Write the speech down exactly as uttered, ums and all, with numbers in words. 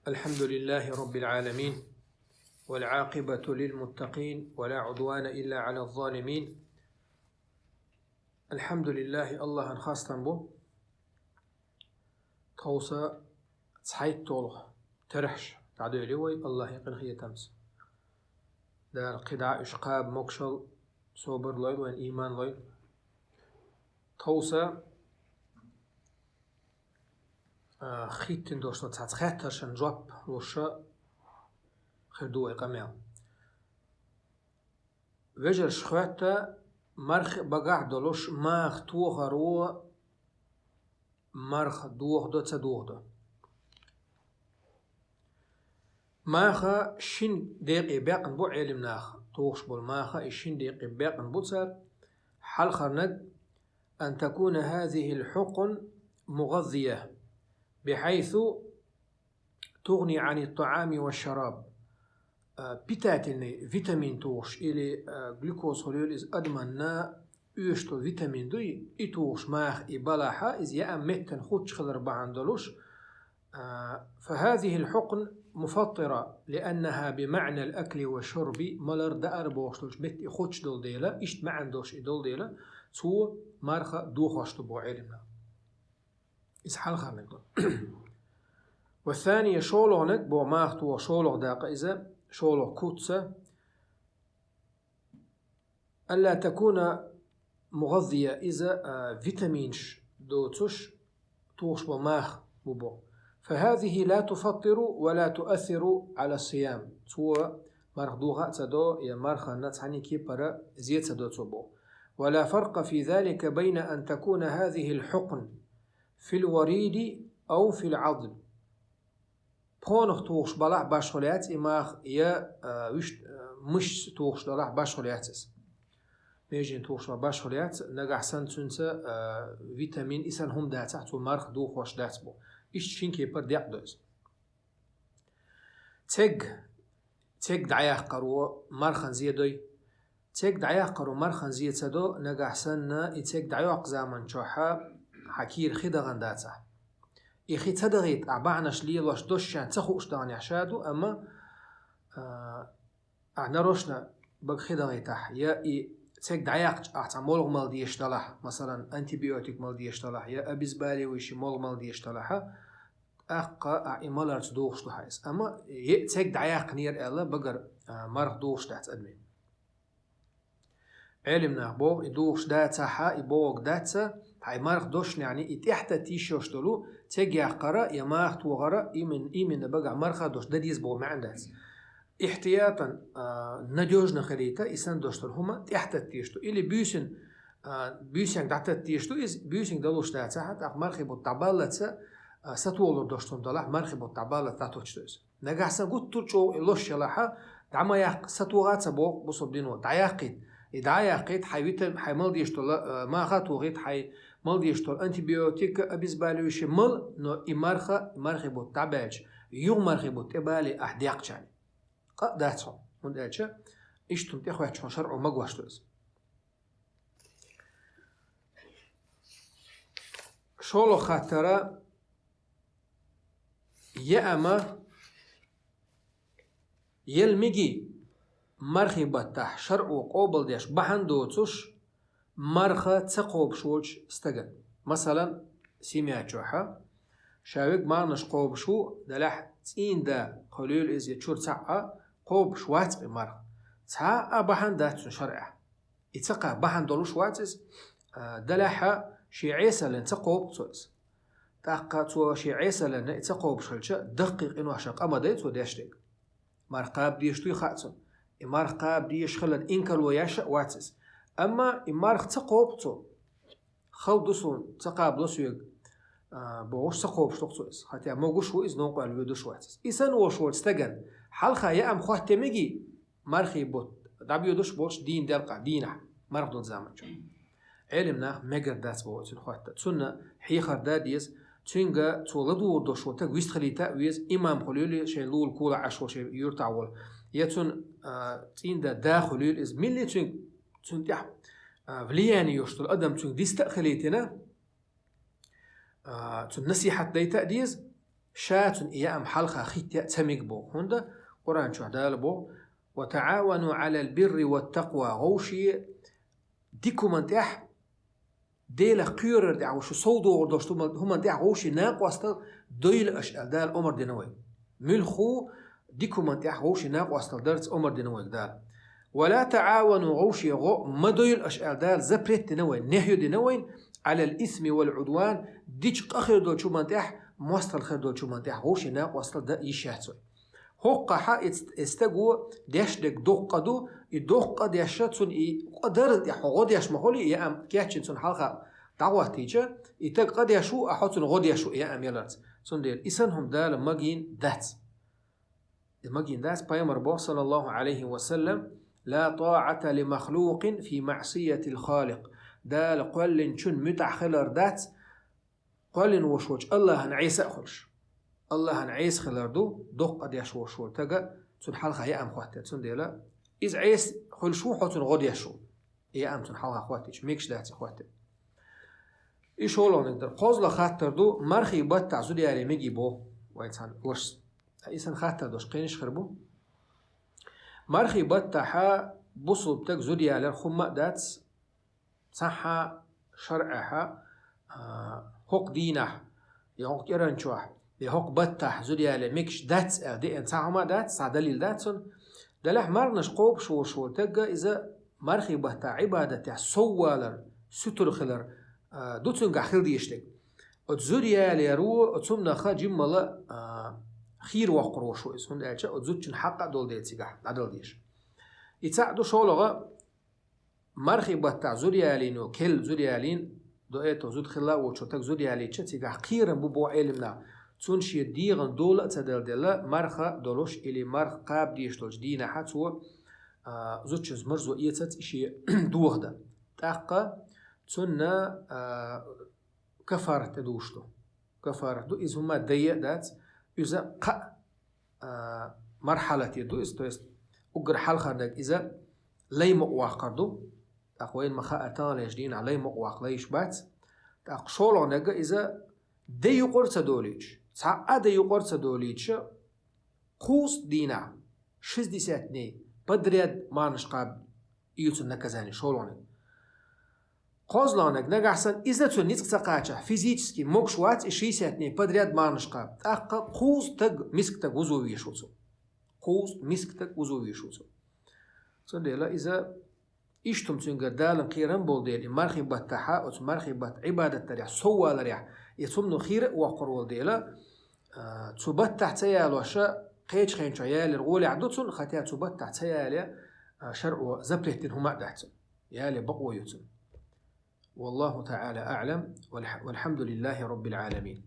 الحمد لله رب العالمين، والعاقبة للمتقين، ولا عدوان إلا على الظالمين. الحمد لله, Аллахӏан хастам бу. Тховса цхьайтталгӏа тархьаш дӏадоьлли вай Аллахӏа къинхетамца. Дала кхидӏа уьш кхаба могушалла, собар лойла вайна, иман лойла. Тховса, а, хеттина долча цхьацца хаттаршна жоп луш хир ду вай къамаьл. Вежарий, хоатт, мархий багахь долуш маха тохаро марха дохадо, ца дохадо. Маха шин декъе баьккхина бу Ӏелимнаха, тухуш болу маха и шин декъе баьккхина бу цара. Хьалхарниг: أن تكون هذه الحقن مغذية بحيث تغني عن الطعام والشراب. А, питательный витамин тухуш или, а, глюкоза хуьлийла иза адамна оьшуш долу витамин дуй, и тухуш маха и балахь, иза яа меттана хуттуш хилар бахьана долуш, а, فهذه الحقن مفطرة لأنها بمعنى الأكل والشرب, малар, даар бохуш долчу метте хуттуш долу дела, иштта маьӀна долуш и долу дела, цо марха дохош ду боху Ӏелимнаха. Иза хьалхарниг ду. والثانية, шолгӀаниг боху маха туху, шолгӀа дакъа иза, шолгӀа куц, ألا تكون مغذية, иза, а, витаминаш доцуш тухуш болу маха бу боху. فهذه لا تفطر ولا تؤثر على الصيام. Цо марха доха а ца до, я мархана цхьана кепара зе ца до цо боху. ولا فرق في ذلك بين أن تكون هذه الحقن في الوريد أو في العظم. Пхьонах тухуш балахь башхо лаьцна и маха, я, а, вуьш-, а, мышца тухуш далахь башхо лаьцна иза. Меженна тухуш балахь башхо лаьцна, нагахь санна цуьнца, а, витамин и санна хӀума дацахь, цо марха дохош дац боху. Иштта шин кепара декъ до иза. Цег, цег дӀаяккхаро мархана зе дой. Цег дӀаяккхаро мархана зе ца до, нагахь санна и цег дӀайоккху заман чохь хьан кийра хи дахана дацахь. И хи ца дахийта ахь бахьанаш лелош, дошшан ца хууш даханехь ша ду, амма, а, ахь нарошна бага хи дахийтахь, я и цег дӀаяккхича ахь цхьа молха мала дезаш далахь, масалан, антибиотик мала дезаш далахь, я обезболивающий молха мала дезаш далахь, тӀаккха ахь и маларца дохуш ду хьан иза. Амма е цег дӀаяккхинера аьлла, багара, а, марха дохуш дац адамийн. Ӏелимнаха боху, и дохуш дацахь, и бохург дац, хьайн марха дошнехь и тӀаьхьататта йиш йолуш долу цег яккхара я маха тохара имин-, имина багахь марха дош дан деза боху маьӀна дац. Ихьтиятан, а, надёжно хилийта, и санна дош долу хӀума тӀаьхьататта дезаш ду. Или буьйсин, а, буьйсанга дӀататта дезаш ду иза, буьйсанга далуш дацахь, тӀаккха мархи бутт дӀабаллалц, а, сатохалур долуш хӀума далахь, мархи бутт дӀабаллалц дӀатоттуш ду иза. Нагахь санна гуттар а чӀогӀа и лош ялахь, дӀа ма яккха, сатоха а ца боху бусалба дино, дӀаяккхийта. И дӀа а яккхийта, хьайн витам-, хьайн мала дезаш долу, э, маха а тохийта, хьайн мала дезаш долу антибиотик, обезболивающий мала, но и марха, и мархи бутт дӀабаьлча, юха мархи бутт тӀебале ахь декъчарна. Къа а дац хьуна, хӀунда аьлча иштта хӀума тӀехӀоьттича хьуна шарӀо магош ду иза. ШолгӀа хаттара: яа ма, ял мегий мархи баттахь шарӀо къобалдеш бахьана доцуш марха ца кхобуш волчу стагана. Масалан, семья чохь ша верг марханаш кхобуш ву, делахь цӀийнда хуьлийла иза я чуьра цхьаъ а, кхобуш вац-кх и марха. Цхьа а бахьана дац цуьнан шарӀехь. И ца кхаба бахьана долуш вац иза, а, делахь шен Ӏесаллина ца кхобу-кх цо иза. ТӀаккха цо шен Ӏесаллина и ца кхобуш хилча, даккхий къиношна къа ма дай цо деш дерг. Марха кхаба дезаш дуй хаьа цунна. И марха кхаба дезаш хиларна инкарло еш а вац иза. Амма и марха ца кхобу-кх цо. Хала ду суна, ца кхабало соьга, а, бохуш, ца кхобуш ду-кх цо иза. Хьатта могуш ву иза, новкъа вуьйдуш вац иза. И санна волуш волчу стагана хьалха яа ма хӀотта мегий, мархи бутт дӀабоьдуш болчу дийнан делкъехь, дийнахь, марха долу заман чохь. Ӏелимнаха мегар дац боху цуьнан хӀотта. Цунна хьехар дан деза, цуьнга цо ладугӀур долуш волу стаг вистхилийта а веза, имам хуьлийла шайн лулахь, кулахь Ӏаш волу шайн юьртахь волу. Я цуьнан, а, цӀийнда да хуьлийла иза, милли цуьнга, цуьнан тӀехь, а, влияние йолуш долу адам цуьнга диста а хилийтина, а, цунна насихьат дайта а деза, ша цунна и яам хьалха хитта ца мега боху. ХӀунда Къуръан чохь Дала боху: «Ва таӀавану Ӏалал бирри ват такъва», гӀовший дика хӀуман тӀехь, Делах кхоьрар тӀехь, шу сов догӀур долуш хӀуман тӀехь гӀовший накъостал дойла аша аьлла Дала омар дина вай. Муьлхха дика хӀуман тӀехь гӀовший накъостал дарца омар дина вайга Дала. «Ва ла таӀавану», гӀовший гӀо ма дойла аша аьлла Дала запрет дина вай, нехьё дина вайна, «Ӏалал исми вал Ӏудван», дича къа хир долчу хӀуман тӀехь, мостагӀал хир долчу хӀуман тӀехь гӀовший накъостал дан йиш яц вай. ХӀокхахь и ц-, и стаго деш дерг доккха къа ду, и доккха къа деш, цунна и къа дарна тӀехь хьо гӀо деш ма хуьлу, и яам кечйина цунна хьалха дӀахӀоттийча, и стаг къа деш ву, а хьо цунна гӀо деш ву, и яам яларца. Цундела и санна хӀума Дала магийна дац. И магийна дац, пайхамар боху, саллаллаху Ӏалайхи ва саллам: «Ла таӀата ли махлукъин фи маӀсиятил Халикъ». Дала кхоьллинчун муьтӀахь хилар дац, кхоьллина волуш волчу АллахӀан Ӏеса а хуьлуш. АллахӀан Ӏеса хилар ду, доккха къа деш волуш волу стага цунна хьалха яам хӀоттар. Цундела иза Ӏеса хуьлуш ву, хьо цунна гӀо деш ву. И яам цунна хьалха хӀоттийча, мегаш дац и хӀоттар. И шолгӀаниг дара. КхозлагӀа хаттар ду, мархий баттахь зуда яле мегий боху вайн цхьана вашас. И санна хаттар долуш кхинаш хир бу. Мархий баттахьа бусулба стаг зуда ялар хӀумма а дац, цхьа а шарӀехьа, а, хӀокху дийнахь, я хӀокху кӀиранчохь, я хӀокху баттахь зуда яле мегаш дац аьлла деана цхьа хӀума а дац, цхьа далил дац цунна. Делахь марханаш кхобуш волуш волу стага иза мархий баттахь Ӏибадатехь соввалар, суьтур хилар, а, ду цуьнгахь хила дезаш дерг. Оцу зуда яларо, оцу хӀуманах жиммала, а, хийра воккхур волуш ву иза, хӀунда аьлча оцу зудчун хьакъ а долу дела цигахь дӀадала дезаш. И цхьаъ ду, шолгӀа, мархий баттахь зуда ялийна, кел зуда ялийна, до этого зуда хилла а воцуш стаг зуда ялийча, цигахь кхерам бу боху Ӏеламнаха. Цунна шен дегӀан дола а ца дала делла, марха долуш или марха кхаба дезаш долчу дийнахьа цо, а, зудчуьнца марзо эцац и шен дохадан. ТӀаккха цунна, а, кафарат тӀедугӀуш ду. Кафарат ду, иза хӀумма дайа а дац, иза кхаа, а, мархьалате ду иза, то есть уггар хьалхарниг иза лай мукъа ваккхар ду. ТӀаккха вайна ма-хаъара, таханлерчу дийнахь лай мукъа ваккха лайш бац. ТӀаккха шолгӀаниг иза де юкъара ца долуьйтуш, цхьа а де юкъара ца долуьйтуш, кхузткъа дийнахь, шестьдесят дней подряд марханаш кхаба ю цунна наказание, шолгӀаниг. КхозлагӀаниг, нагахь санна иза цунна ницкъ ца кхачахь, физически могуш вац и шестьдесят дней подряд марханаш кхаба, тӀаккха кхузткъа стаг, миска стаг вузо везаш ву цо. Кхузткъа миска стаг вузо везаш ву цо. Цундела иза иштта хӀума цуьнгара Далла кхерам болу дела, и мархий баттахьа, оцу мархий баттахь Ӏибадат дарехь, совваларехь, и цу хӀумано хийра а воккхур волу дела, а, цу баттахь ца ялош, кхечу хенчохь ялар гӀолехь ду цунна, хотя цу баттахь ца яле, а, шарӀо запрет дина хӀума а дац цунна. Яле бакъо ю цунна. Валлаху таӀала аӀлам, валь-, валхьамдулиллахи роббил Ӏаламин.